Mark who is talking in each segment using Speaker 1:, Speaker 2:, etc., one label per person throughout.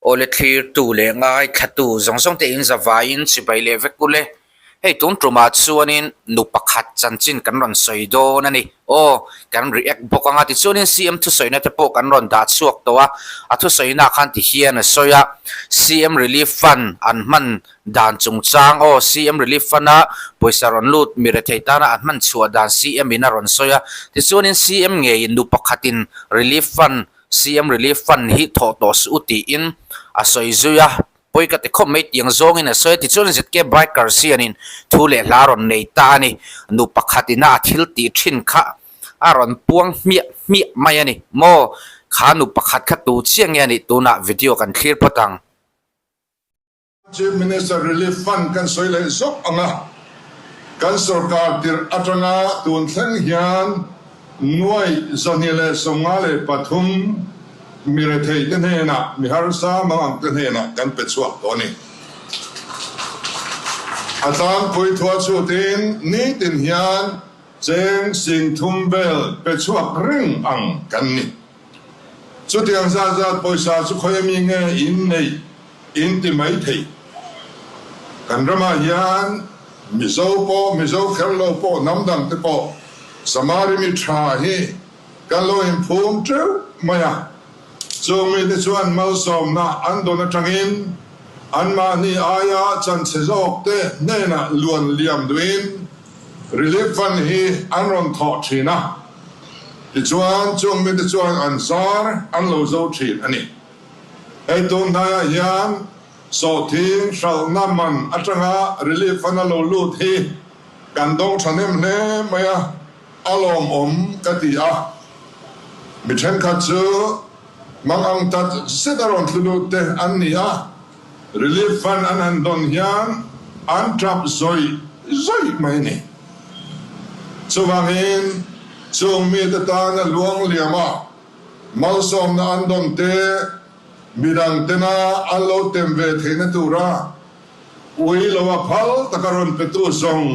Speaker 1: Awle thlirtu leh ngaithlatu zawng zawng te in zavaiin chibai leh vek ule. Hei tun tumah chuanin nu pakhat chanchin kan rawn sawi dawn a ni. Aw, kan react bawk anga tichuanin CM thusawina te pawh kan rawn dah chhuak tawh a, a thusawina khan ti hian a sawi a, CM Relief Fund an hman dan chungchang aw CM Relief Fund a pawisa rawn lut mi rethei tana an hman chhuah dan CM in a rawn sawi a, tichuanin CM ngeiin nu pakhatin Relief Fund CM Relief Fund hi thawh tawh suh u tiin a sawi zui a, pawi ka ti khawp mai tiang zawngin a sawi a, tichuan ZK Bikers hianin thu leh hla rawn nei ta a ni. Nu pakhat ina a thil tih thin kha a rawn puang hmiah hmiah mai a ni maw? Kha nu pakhat kha tu chiah nge a nih tunah video kan thlir phawt ang.
Speaker 2: Chief Minister Relief Fund kan sawi leh zawk ang a, kan sorkar tirh atanga tun thleng hian nuai 253 mi rethei te hnenah, mi harsa mang ang te hnenah kan pe chhuak tawh a ni. A tlangpui thua chhutin nitin hian cheng 3000 vel pe chhuak reng ang kan ni. Chutiang zat zat pawisa chu khawi ami nge in neih in ti mai thei. Kan ramah hian Mizo pawh, Mizo kher lo pawh, hnam dang te pawh Samari mi tha hi kan lo inphum teuh mai a. Chung mite chuan malsawmna an dawn atangin anmahni aia chanchhe zawk te hnenah luan liam duhin Relief Fund hi an rawn thawh thin a. Tichuan chung mite chuan an zar an lo zo thin a ni. Hei tun hnaiah hian sawhthing hralhna man atanga relief fund a lo lut hi kan dawng thahnem hle mai a, a lawmawm ka ti a. Mi thenkhat chu mangang tak zet a rawn thlu lut te an ni a, relief fund an han dawn hian an tap zawih zawih mai a ni. Chuvangin chung mite tana luang liam a, Malsawmna an dawn te, midang tena an lo tem ve theihna tura ui lo a phal taka rawn petu zawng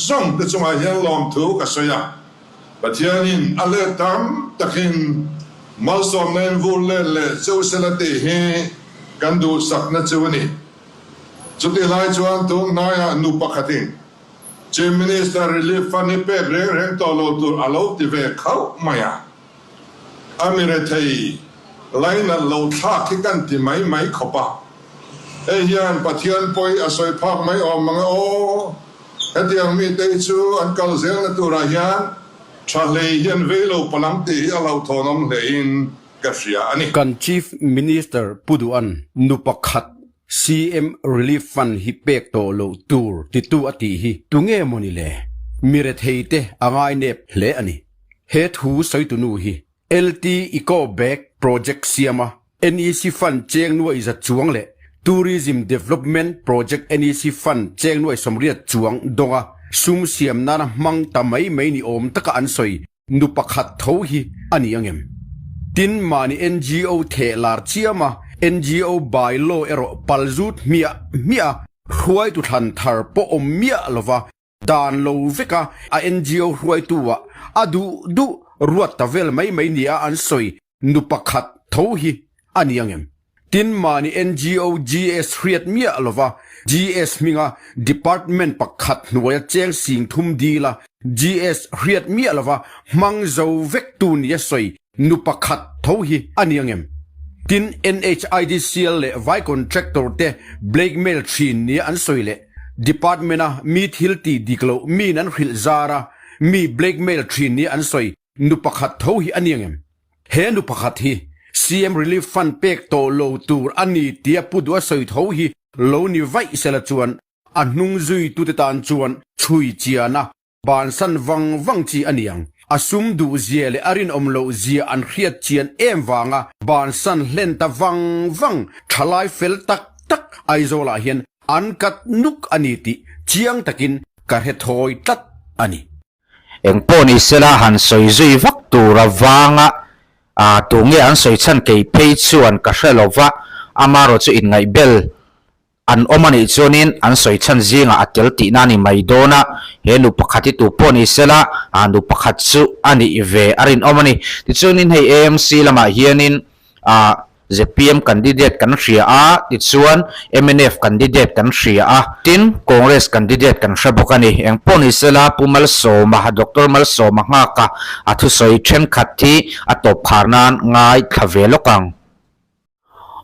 Speaker 2: zawng te chungah hian lawmthu ka sawi a. Pathianin a let tam takin malsawmna in vur let leh cheu sela tih hi kan duhsakna chu a ni. Chutih lai chuan tun hnaiah nu pakhatin Chief Minister Relief Fund hi pek reng reng tawh lo tur a lo ti ve khauh mai a. A mi rethei lainat lo thlak hi kan ti mai mai khawp a. Hei hian Pathian pawi a sawi phak mai awm mang e aw. Hetiang mite hi chu an kal zelna turah hian tha hlei hian vei lo palang tih hi a hlauhthawnawm hlein ka hria a ni.
Speaker 3: Kan Chief Minister Pu Duhan nu pakhat CM Relief Fund hi pek tawh loh tur titu a tih hi tunge mawni le? Mi rethei te a ngainep hle a ni. He thu sawitunu hi LT Eco Bag Project siama NEC Fund cheng nuai za chuang leh Tourism Development Project NEC Fund cheng nuai 80 chuang dawnga sum siam nana hmang ta mai mai ni awm taka an sawi nu pakhat tho hi a ni ang em? Tin, mahni NGO theh lar chiama NGO bylaw erawh palzut hmiah hmiah a hruaitu thlan thar pawh awm miah lova Dan lo veka a NGO hruaitu ah a duh duh ruat ta vel mai mai nia an sawi nu pakhat tho hi a ni ang em? Tin mahni NGO GS hriat miah lova GS hminga department pakhat hnuaia cheng 3000 dila GS hriat miah lova hmang zo vek tu nia sawi Nu pakhat tho hi a ni ang em? Tin, NHIDCL leh vai contractor te blackmail thin nia an sawi leh department a mi thil tih dik loh miin an hrilh zar a mi blackmail thin nia an sawi nu pakhat tho hi a ni ang em? He nu pakhat hi CM Relief Fund pek tawh lo tur a ni tia Pu Duha sawi tho hi lo ni vaih sela chuan a hnung zuitute tan chuan chhui chian a Bansan vang vang chi a niang. A sum duh zia leh a rinawm loh zia an hriat chian em vanga bansan hlen ta vang vang thalai fel tak tak Aizawlah hian an kat nuk a ni tih chiang takin ka hre thawi tlat a ni.
Speaker 1: Eng pawh ni sela han sawi zui vak tur avanga tunge an sawi chhan kei phei chuan ka hre lova, amarawh chu inngaihbel An awm a nih chuanin an sawi chhan zingah a tel tihna a ni mai dawn a, he nu pakhat hi tu pawh ni sela, ah nu pakhat chu a nih ve a rinawm a ni. Tichuanin hei AMC lamah hianin ah. Zpm candidate kan hria a, tichuan mnf candidate kan hria a, tin Congress candidate kan hre bawk a ni. Engpawh ni sela Pu Malsawma, Doctor Malsawma nghaka a thusawi thenkhat hi a tawp khar nan ngaithla ve lawk ang.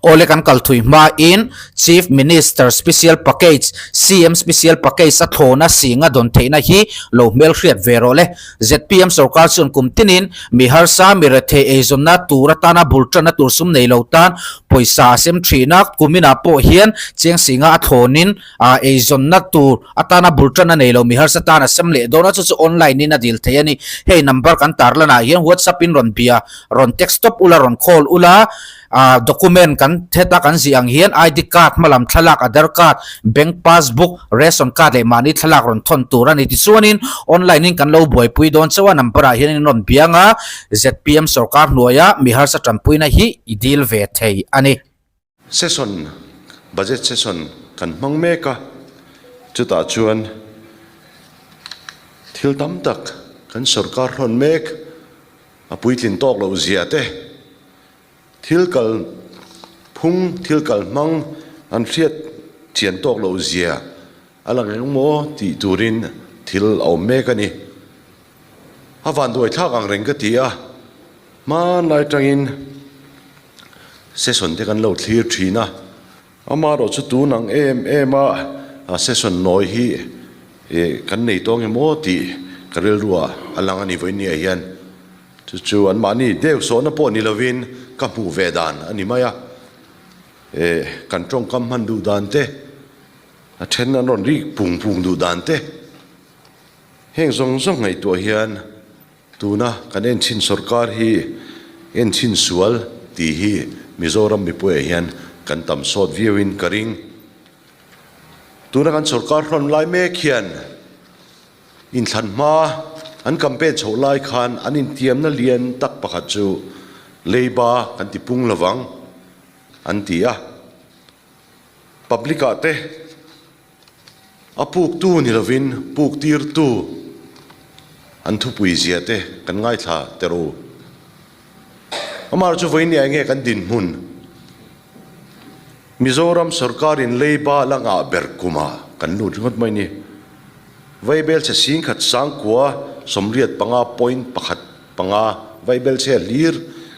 Speaker 1: Awle kan kal thui hmain Chief Minister Special Package, CM Special Package, a thlawna singa dawn theihna hi lo hmelhriat ve rawh le. Zpm sorkar chuan kum tinin mi harsa, mi rethei eizawnna tur atana bul tanna tur sum nei lo tan pawisa a sem thin a, kuminah pawh hian cheng singa a thlawnin eizawnna tur atana bul tanna nei lo mi harsa tan a sem leh dawn a, chu chu online in a dil thei a ni. Hei number kan tarlanah hian WhatsApp in rawn bia, rawn text tawp ula, rawn call ula, ah document kan heta kan zih ang hian ID card hmalam thlalak, Aadhar card, bank passbook, ration card leh mahni thlalak rawn thawn tur a ni. Tichuanin online in kan lo buaipui dawn chauh a, number ah hian in rawn biang a, zpm sorkar hnuaia mi harsa tanpuina hi i dil ve thei a ni.
Speaker 2: Session, Budget session kan hmang mek a, chutah chuan thil tam tak kan sorkar hlawn mek a puitlin tawk loh zia te, thil kal phung, thil kal hmang an hriat chian tawk loh zia a lang eng maw tih turin thil a awm mek a ni. A vanduaithlak ang reng ka ti a, hmanlai tangin session te kan lo thlir thin a, amaherawh chu tun ang em em a session nawi hi kan nei tawng em aw tih ka rilru ah a lang a ni vawinia hian chu chu anmahni deuh sawhna pawh ni lovin ka hmuh ve dan a ni mai a, kan tawngkam hman duh dan te a then an rawn rik pung pung duh dan te. Heng zawng zawng ngaihtuah hian tuna kan enchhin sorkar hi enchhin sual tih hi Mizoram mipuiah hian kan tam sawt viauin ka ring. Tuna kan sorkar hrawn lai mek hian inthlan hma an campaign chhoh lai khan an intiamna lian tak pakhat chu leiba kan ti pung lovang an ti a. Public ah te A puktu ni lovin puktirtu an thupui zia te kan ngaithla ter u. Amah chu vawiin enge kan dinhmun? Mizoram sorkarin leiba la ngah ber kumah kan lut ringawt mai ni. Vaibelchhe singkhat sangkua 85 point 1 5 vaibelchhe hlir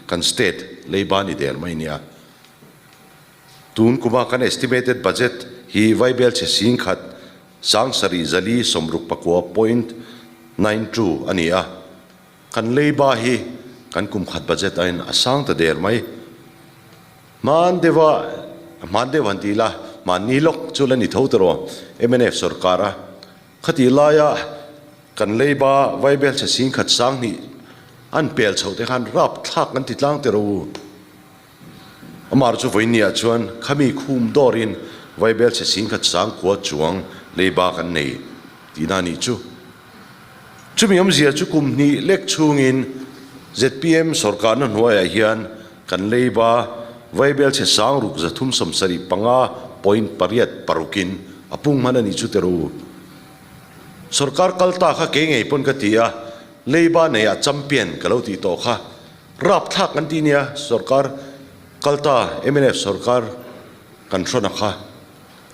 Speaker 2: kan state leiba ni der mai nia. Tun kuma kan estimated budget hi Vaibelchhe 10,000 7,469 point 92 a ni a, kan leiba hi kan kum khat budget aiin a sang ta der mai. Hman deuha, hman deuh han ti ila, hmanni lawk chu la ni tho tawh rawh, mnf sorkar a khatih laia kan leiba Vaibelchhe 10,000 2 an pel chhoh te khan rapthlak an ti tlang teh rawh u. Amar chu vawinia chuan khami khum dawrin Vaibelchhe 10,000 sangkua chuang leiba kan nei tihna a nih chu. Chumi awmzia chu kum hnih lek chhungin zpm sorkarna hnuaiah hian kan leiba Vaibelchhe 6375 point pariat parukin a pung hman a nih chu ti ru. Sorkar kal ta kha kei ngei pawn ka ti a, leiba neiah champion ka lo tih tawh kha. Rapthlak kan ti nia, sorkar kalta mnf sorkar kan hrawn a kha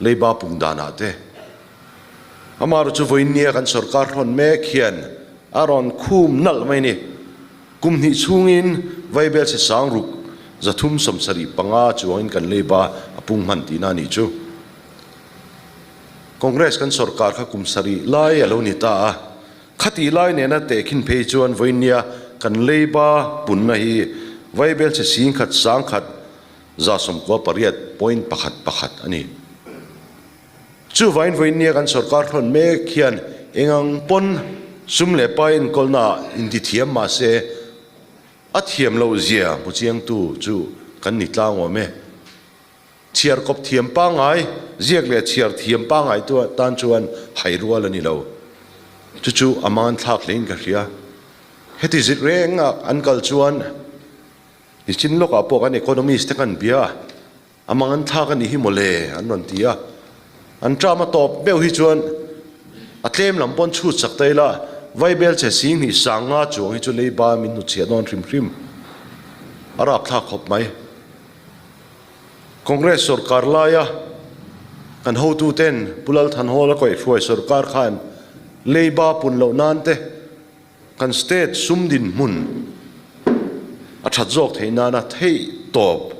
Speaker 2: leiba pung danah te. Amaherawh chu vawiin nia kan sorkar hrawn mek hian a rawn khum nalh mai ni. Kum hnih chhungin Vaibelchhe 6375 chuangin kan leiba a pung hman tihna a nih chu. Congress kan sorkar kha kum sarih lai a lo ni ta a. Khatih lai nena tehkhin phei chuan vawinia kan leiba punna hi Vaibelchhe 10,000 100 98 point pakhat pakhat a ni. Chuvain vawinia kan sorkar hrawn mek hian engang pawn sum leh pai enkawlnaah intithiam mahse a thiam loh zia hmu chiangtu chu kan ni tlang awm e. Chhiar kawp thiam pangngai, ziak leh chhiar thiam pangngai tan chuan hai rual a ni lo. Chu chu a man thlak hlein ka hria. Heti zir renga an kal chuan nichin lawkah pawh kan economist te kan bia a, a mang an thlak a nih hi mawle an rawn ti a. An term a tawp meuh hi chuan a tlem lam pawn chhut sak ta ila, Vaibelchhe 25 sanga chuang hi chu leiba min hnutchhiah dawn hrim hrim. A rapthlak khawp mai.
Speaker 4: Congress sorkar laia kan hotuten Pu Lal Thanhawla kaihhruai sorkar khan leiba pun loh nan te kan state sum dinhmun a that zawk theih nana theih tawp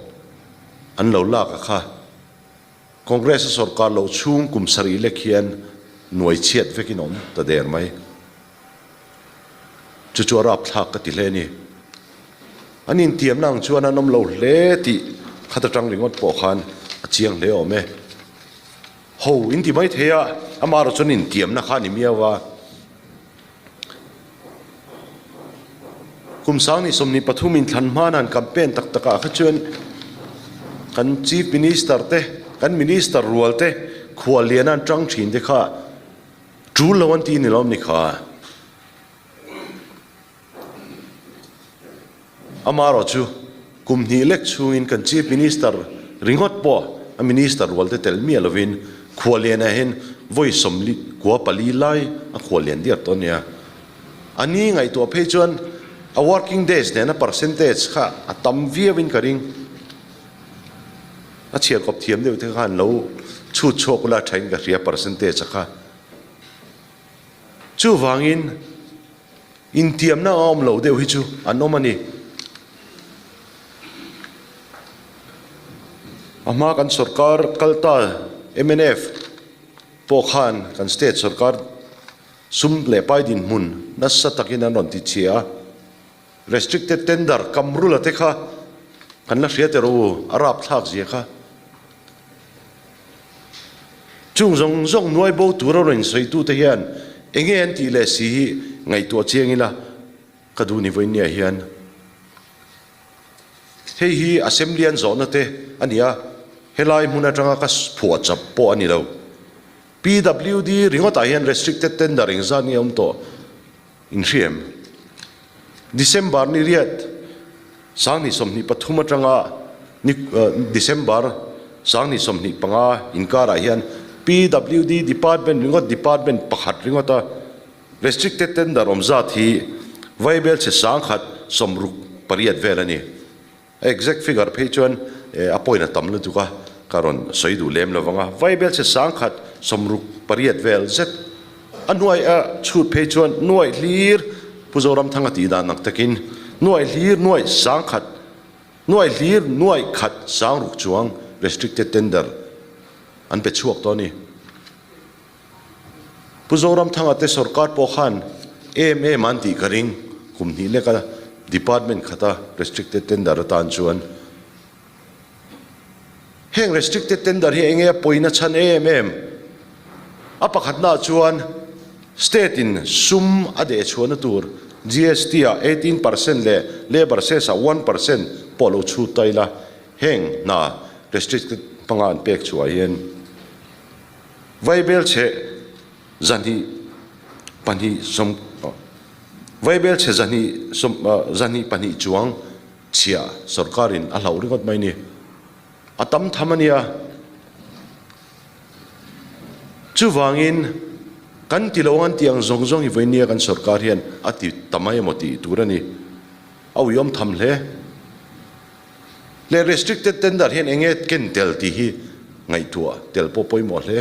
Speaker 4: an lo lak a kha. Congress a sorkar loh chhung kum sarih lek hian nuai chhiat vekin awm ta der mai. Chu chu a rapthlak ka ti hle a ni. An intiamna ang chuan an awm lo hle tih khat atang ringawt pawh khan a chiang hle awm e. Ho in ti mai thei a, amaherawh chuan intiamna kha a ni miau a. Kum sang ni 23 inthlan hman han campaign tak takah kha chuan kan Chief Minister te, kan Minister rual te khuallian an tang thin te kha tul lo an ti ni lawm ni kha. Amaherawh chu kum hnih lek chhungin kan Chief Minister ringawt pawh a Minister rual te tel miah lovin khuallianah hian vawi 44 lai a khuallian diar tawh a nia. A ni ngaihtuah phei chuan a working days nena percentage kha a tam viauin ka ring. A chhiarkawp thiam deuh te khan lo chhut chhuak ula thain ka hria percentage a kha. Chuvangin intiamna a awm lo deuh hi chu an awm a ni. A hma kan sorkar kal ta mnf pawh khan kan state sorkar sum leh pai dinhmun nasa takin an rawn ti chhia a. Restricted tender Kamrula te kha kan la hria teh rawh u, a rapthlak zia kha. Chung zawng zawng nuai bo tura rawn insawitute hian enge an tih leh si hi ngaihtuah chiang ila ka duh ni vawiin niah hian. Hei hi Assembly an zawhna te a ni a, helai hmun atanga ka phuah chap pawh a ni lo. PWD ringawtah hian restricted tender engzat nge awm tawh? Inhriam. December ni riat sang 23 atanga ni December sang 25 inkarah hian PWD department ringawt department pakhat ringawta restricted tender awm zat hi vaibelchhe 1068 vel a ni. A exact figure phei chuan a point a tam lutuk a, ka rawn sawi duh lem lo vang a. Vaibelchhe 1068 vel zet a hnuai a chhut phei chuan nuaih hlir Pu Zoramthanga tih dan ang takin nuaih hlir nuaih 1000 nuaih hlir nuaih khat 6000 chuang restricted tender an pe chhuak tawh a ni. Pu Zoramthanga te sorkar pawh khan em em an tih ka ring, kum hnih leka department khata restricted tender atan chuan heng restricted tender hi enge a pawina chhan em em? A pakhatnaah chuan state in sum a deh chhuahna tur GST ah 18% leh labour cess ah 1% pawh lo chhut ta ila heng hna restricted hmanga an pek chhuah hian Vaibelchhe 2 2 sawm Vaibelchhe 2 sawm 2 2 chuang chhia sorkarin a hlauh ringawt mai ni. A tam tham a nia. Chuvangin kan ti lo ang tiang zawng zawng hi vawinia kan sorkar hian a ti ta mai emaw tih tur a ni. A uiawm tham hle. Leh restricted tender hian eng nge ken tel tih hi ngaihtuah tel pawh pawimawh hle.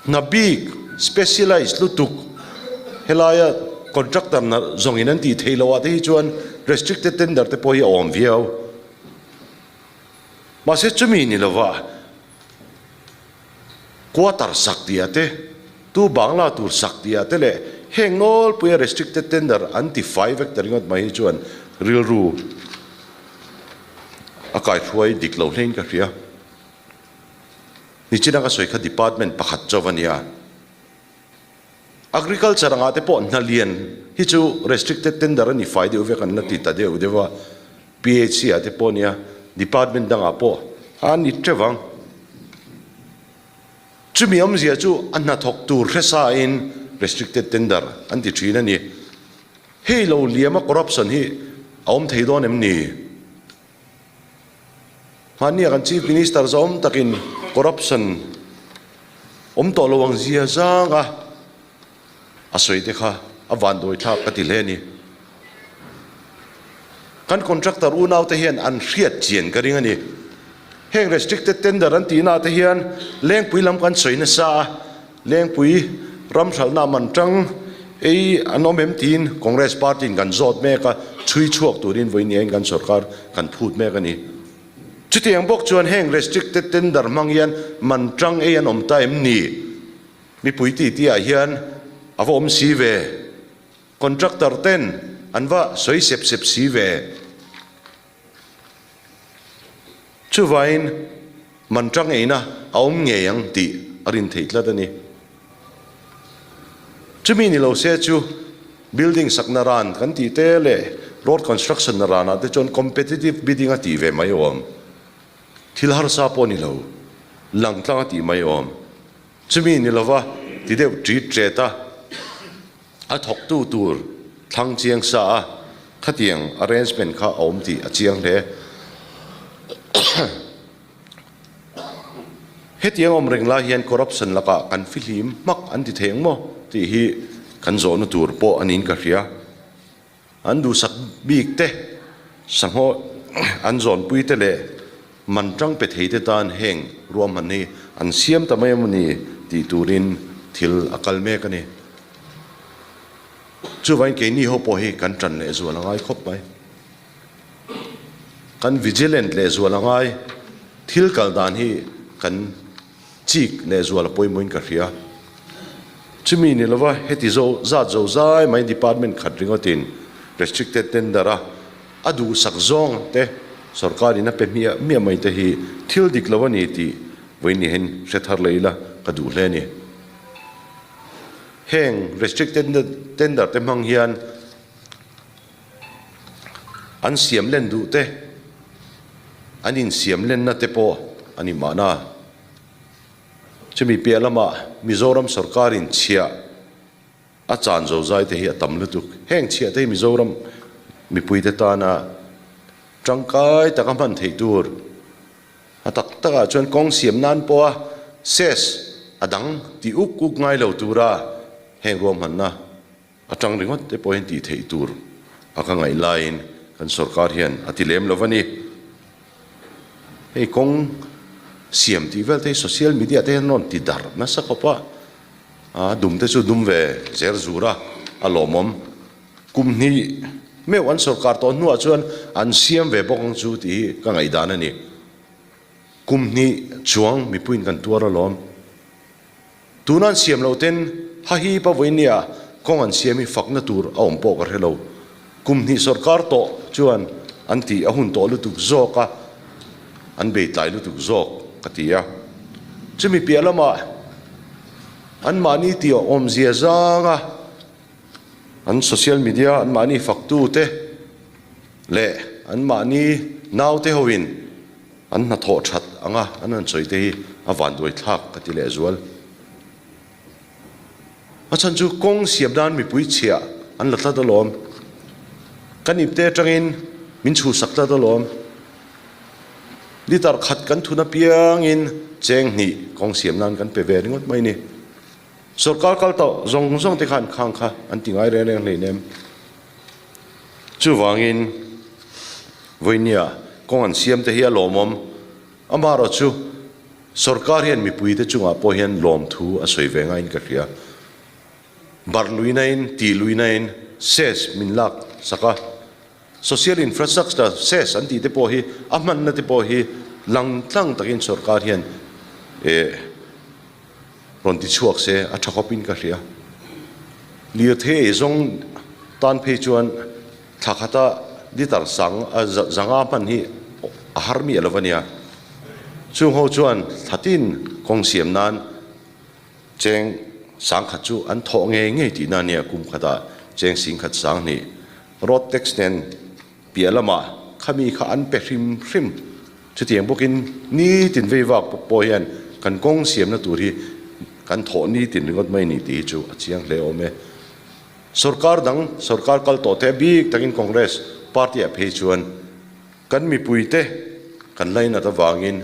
Speaker 4: Hna bik, specialised lutuk, helaia contractor hna zawngin an tih theih loh ah te hi chuan restricted tender te pawh hi a awm viau. Mahse chumi ni lova Quarter sak tih ah te, tu bangla tur sak tih ah te leh heng nawlpuia restricted tender an ti fai vek ta ringawt mai hi chuan rilru a kaihruai dik lo hlein ka hria. Nichina ka sawi kha department pakhat chauh a nia. Agriculture angah te pawh hna lian hi chu restricted tender a ni fai deuh vek an la ti ta deuh deuh a, PHC ah te pawh nia department dangah pawh a ni teuh ang. Chumi awmzia chu a hnathawk tur hresa in restricted tender an ti thin a ni. Hei lo liama corruption hi a awm thei dawn em ni? Hmannia kan Chief Minister zawm takin corruption awm tawh lo ang zia zang a a sawi te kha a vanduai thlak ka ti hle a ni. Kan contractor unau te hian an hriat chian ka ring a ni. Heng restricted tender an tihna ah te hian Lengpui lam kan sawi nasa a, Lengpui ram hralhna man tang ei an awm em tiin Congress party in kan zawt mek a, chhui chhuak turin vawiin kan sorkar kan phut mek a ni. Chutiang bawk chuan heng restricted tender hmang hian man tang ei an awm ta em ni? Mipui titi ah hian a va awm si ve. Contractor ten an va sawi sep sep si ve. Chuvain man tang eina a awm ngei ang tih a rin theih tlat a ni. Chumi ni lo se chu building sakna ran kan tih te leh road construction na ranah te chuan competitive bidding a tih ve mai awm. Thil harsa pawh ni lo, langtlang a tih mai awm. Chumi ni lova ti deuh ṭit ṭet a. A thawktu tur thlang chiang sa a, khatiang arrangement kha a awm tih a chiang hle. Hetiang awm reng lai hian corruption lakah kan fihlim hmak an ti thei ang maw tih hi kan zawhna tur pawh a niin ka hria. An duhsak bik te, sanghaw an zawnpui te leh man tang pe thei te tan heng ruahman hi an siam ta mai emaw ni tih turin thil a kal mek a ni. Chuvangin keini ho pawh hi kan tan lehzual a ngai khawp mai. Kan vigilant lehzual a ngai. Thil kal dan hi kan Chik lehzual a pawimawhin ka hria. Chumi ni lova heti zo zat zo zai mai department khat ringawtin restricted tender a a duhsak zawng te sorkarin a pe hmiah hmiah mai te hi thil dik lo a ni tih vawiin hian hre thar leh ila ka duh hle a ni. Heng restricted tender te hmang hian an siam len duh te, an insiam lenna te pawh a ni mahna. Chumi piah lamah Mizoram sorkarin chhiah a chan zozai te hi a tam lutuk. Heng chhiah te hi Mizoram mipuite tana tangkai taka hman theih tur a tak takah chuan kawng siam nan pawha cess a dang tih uk uk ngai lo tura heng ruahmanna A tang ringawt te pawhin tih theih tur a ka ngaih laiin kan sorkar hian a ti lem lo va ni. Hei kawng siam tih vel te hi social media te hian rawn ti darh nasa khawp a, a dum te chu dum ve zer zur a, a lawmawm. Kum hnih meuh an sorkar tawh hnuah chuan an siam ve bawk ang chu tih hi ka ngaihdan a ni. Kum hnih chuang mipuiin kan tuar alawm. Tuna an siam loh ten hahipa vawinia kawng an siam hi fakna tur a awm pawh ka hre lo. Kum hnih sorkar tawh chuan an tih a hun tawh lutuk zawk a, an beitlai lutuk zawk ka ti a. Chumi piah lamah anmahni tih awmzia zanga an social media anmahni faktute leh anmahni naute hoin An hnathawh that anga an han sawi te hi a vanduai thlak ka ti lehzual. A chhan chu kawng siam nan mipui chhiah an la tlat alawm. Kan ipte atangin min chhuhsak tlat alawm. Litre khat kan thun apiangin cheng hnih kawng siam nan kan pe ve ringawt mai ni. Sorkar kal tawh zawng zawng te khan khang kha an ti ngai reng reng hleinem. Chuvangin vawinia kawng an siam te hi a lawmawm. Amaherawh chu sorkar hian mipuite chungah pawh hian lawmthu a sawi ve ngaiin ka hria. Barh luinain, tih luinain cess min lak sak a, social infrastructure cess an tih te pawh hi a hmanna te pawh hi langtlang takin sorkar hian eh Rawn ti chhuak se a tha khawpin ka hria. Lirthei ei zawng tan phei chuan thla khata litre sang zanga hman hi a har miah lo a nia. Chung ho chuan thla tin kawng siam nan cheng sang khat chu an thawh ngei ngei tihna a nia kum khatah cheng sing khat sang hnih road tax nen Piah lamah khami kha an pe hrim hrim. Chutiang bawkin nitin vei vak pawh hian kan kawng siamna tur hi kan thawh nitin ringawt mai ni tih hi chu a chiang hle awm e. Sorkar dang, sorkar kal tawh te bik takin Congress party ah phei chuan kan mipuite kan lainat avangin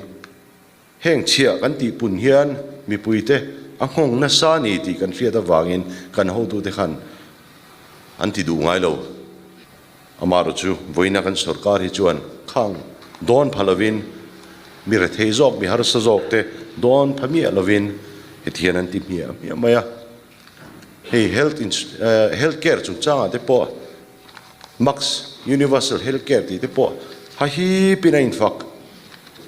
Speaker 4: Heng chhiah kan tih pun hian mipuite a nghawng nasa ni tih kan hriat avangin kan hotute khan an ti duh ngai lo. Amaherawhchu vawiina kan sorkar hi chuan khang dawn pha lovin Mi rethei zawk, mi harsa zawk te dawn pha miah lovin heti hian an ti hmiah hmiah mai a. Hei health health care chungchangah te pawh Max Universal Health Care tih te pawh ha hipin a infak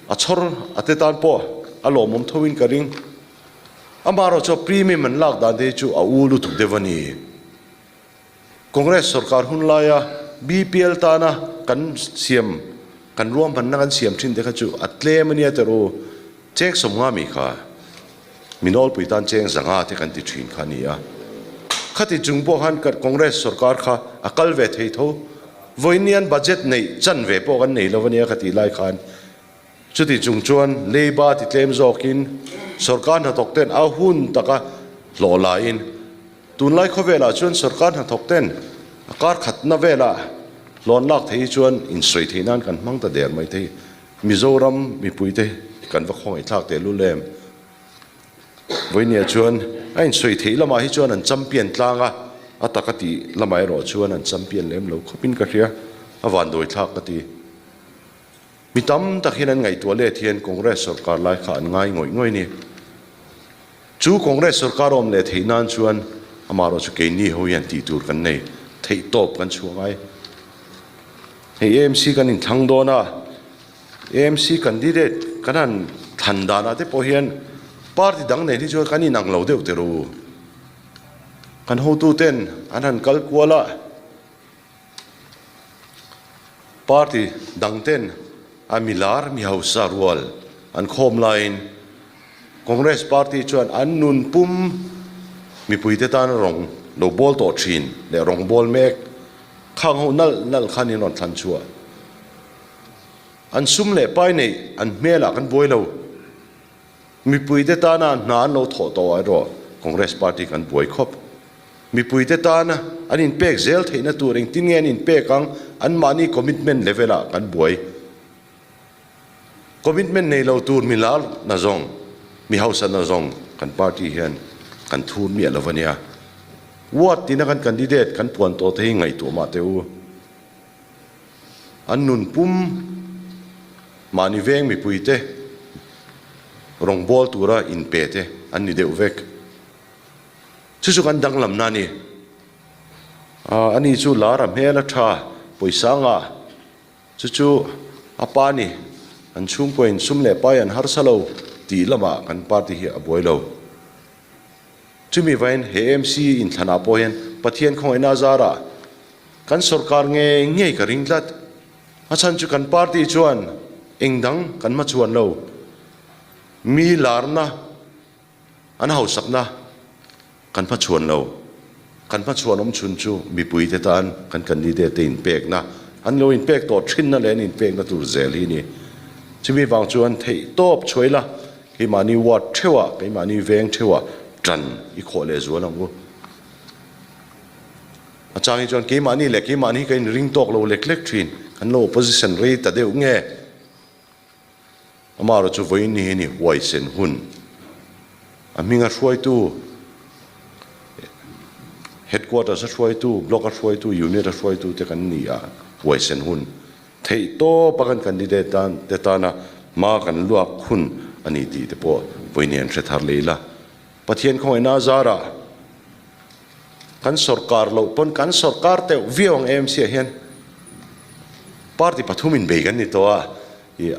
Speaker 4: a chhawr a te tan pawh a lawmawm tho in ka ring. Amaherawhchu a premium an lak dan te hi chu a u lutuk deuh a ni. Congress sorkar hun laia BPL tana kan siam, kan ruahmanna kan siam thin te kha chu a tlem a nia teh u. Cheng 50 mi kha mi nawlpui tan cheng 500 te kan ti thin kha a ni a. Khati chung pawh khan Congress sorkar kha a kal ve thei tho. Vawiin budget neih chan ve pawh kan nei lo a nia ka tih lai khan Chuti chung chuan leiba ti tlem zawkin sorkar hnathawk ten a hun taka hlawh laiin tunlai khawvelah chuan sorkar hnathawk ten a kar khatna velah hlawn lak thei hi chuan insawi theih nan kan hmang ta der mai thei. Mizoram mipuite kan va khawngaih thlak teh lul em? Vawinia chuan a insawi theih lamah hi chuan an champion tlang a, a taka tih lamah erawh chuan an champion lem lo khawpin ka hria, a vanduai thlak ka ti. Mi tam tak hian an ngaihtuah let hian Congress sorkar lai kha an ngai ngawih ngawih a ni. Chu Congress sorkar awm leh theih nan chuan amaherawh chu keini ho hian tih tur kan nei theih tawp kan chhuah ngai. Hei AMC kan inthlang dawn a, AMC candidate kan han thlan danah te pawh hian party dang nen hi chuan kan inang lo deuh teh ru. Kan hotuten an han kal kual a. Party dangten a milar mi hausa rual an khawm laiin Congress party chuan an nun pum mipuite tan rawng lo bawl tawh thin leh rawng bawl mek khang ho nalh nalh khan in rawn thlan chhuah. An sum leh pai neih an hmelah kan buai lo. Mipuite tana hna an lo thawh tawh erawh Congress party kan buai khawp. Mipuite tana an inpek zel theihna tur engtin nge an inpek ang, anmahni commitment level ah kan buai. Commitment nei lo tur mi lar na zawng, mi hausa na zawng kan party hian kan thur miah lo a nia. Ward tina kan candidate kan puan tawh te hi ngaihtuah mah teh u. An nun pum mahni veng mipuite rawngbâwl tura inpe te an ni deuh vek. Chu chu kan danglamna a ni. Ani chu lar a hmel a tha, pawisa ngah. Chu chu a pa ni. An chhungkuain sum leh pai an harsa lo tih lamah kan party hi a buai lo. Chumi vain he AMC inthlanah pawh hian Pathian khawngaihna a zarah kan sorkar ngei ngei ka ring tlat. A chhan chu kan party chuan eng dang kan hmachhuan lo. Mi larna an hausakna kan hmachhuan lo. Kan hmachhuan awm chhun chu mipuite tan kan candidate te inpekna, an lo inpek tawh thinna leh an inpekna tur zel hi a ni. Chumi vang chuan theih tawp chhuai la. Keimahni ward theuhah, keimahni veng theuhah tan i khawh leh zual ang u. A chang hi chuan keimahni leh keimahni hi ka inring tawk lo lek lek thin, kan lo opposition rei ta deuh nge? Amaherawh chu vawiin ni hi ni huaisen hun. A hminga hruaitu, headquarters a hruaitu, block a hruaitu, unit a hruaitu te kan ni a, huaisen hun. Theih tawp a kan candidate tan te tana hma kan luak hun a ni tih te pawh vawiin an hre thar leh ila. Pathian khawngaihna a zarah kan sorkar loh pawn kan sorkar teuh viau ang AMC ah hian party pathum in bei kan ni tawh a, ih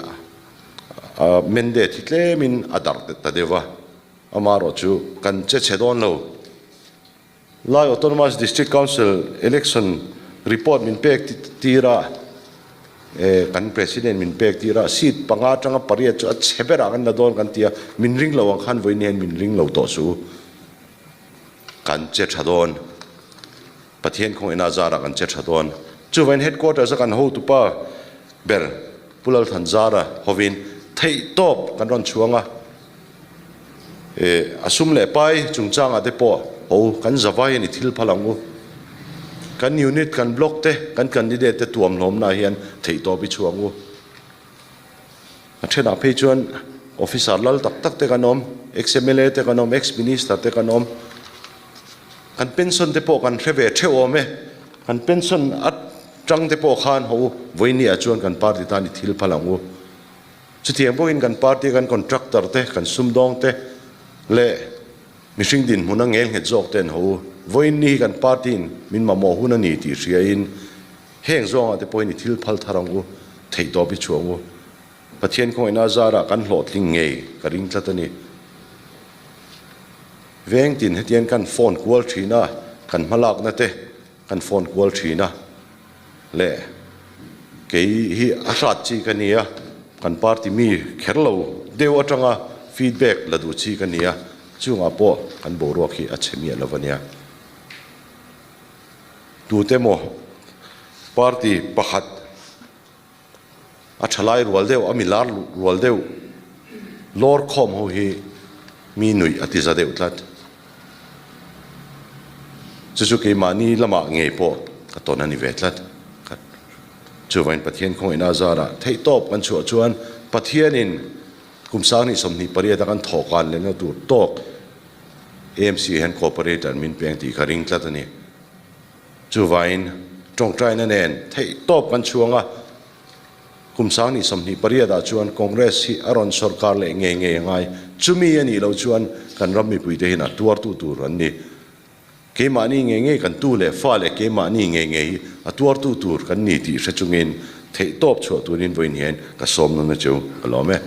Speaker 4: a mandate hi tlemin a darh ta deuh va, amaherawh chu kan che chhe dawn lo. Lai Autonomous District Council election report min pek tir a, kan President min pek tir a, seat panga atanga pariat chu a chhe berah kan la dawn kan ti a, min ring lo ang khan vawiin hian min ring lo tawh suh u. Kan che tha dawn. Pathian khawngaihna zarah kan che tha dawn. Chuvain Headquarters a kan hotupa ber Pu Lalthanzara hovin theihtawp kan rawn chhuang a. A sum leh pai chungchangah te pawh ho kan zavai a ni thil phal ang u. Kan unit, kan block te, kan candidate te tuam hlawmna hian theihtawp i chhuah ang u. A thenah phei chuan officer lal tak tak te kan awm, ex-MLA te kan awm, ex-minister te kan awm. Kan pension te pawh kan hre ve theuh awm e. Kan pension atang te pawh khan ho vawinia chuan kan party tan i thil phal ang u. Chutiang bawkin kan party kan contractor te, kan sumdawng te leh mihring dinhmun a ngel nghet zawk te an ho u. Vawiin ni hi kan party in min mamawh hun a ni tih hriain heng zawngah te pawhin i thil phal thar ang u, theihtawp i chhuah ang u. Pathian khawngaihna zarah kan hlawhtling ngei ka ring tlat a ni. Veng tin hetiang kan phone kual thin a, kan hmalakna te kan phone kual thin a, leh kei hi a hrat chi ka ni a, kan party mi kher lo deuh atanga feedback la duh chi ka ni a, chungah pawh kan boruak hi a chhe miah lo a nia. Tute maw party pakhat A thalai rual deuh, a milar rual deuh lawr khawm ho hi mi nuih a ti za deuh tlat. Chu chu keimahni lamah ngei pawh ka tawn a ni ve tlat. Chuvangin Pathian khawngaihna a zarah theihtawp kan chhuah chuan Pathianin kum sanghnih 28 a kan thawhkan lehna tur tawk AMC hian cooperator min peng tih ka ring tlat a ni. Chuvain tawngtaina nen theihtawp kan chhuang a, kum 2028 ah chuan Congress hi a rawn sawrkar leh ngei ngei a ngai. Chumi a nih loh chuan kan ram mipuite hian a tuartu tur an ni. Keimahni ngei ngei kan tu leh fa leh keimahni ngei ngei hi a tuartu tur kan ni tih hre chungin theihtawp chhuah turin vawiin hian ka sawm nawn a cheu ka lawm e.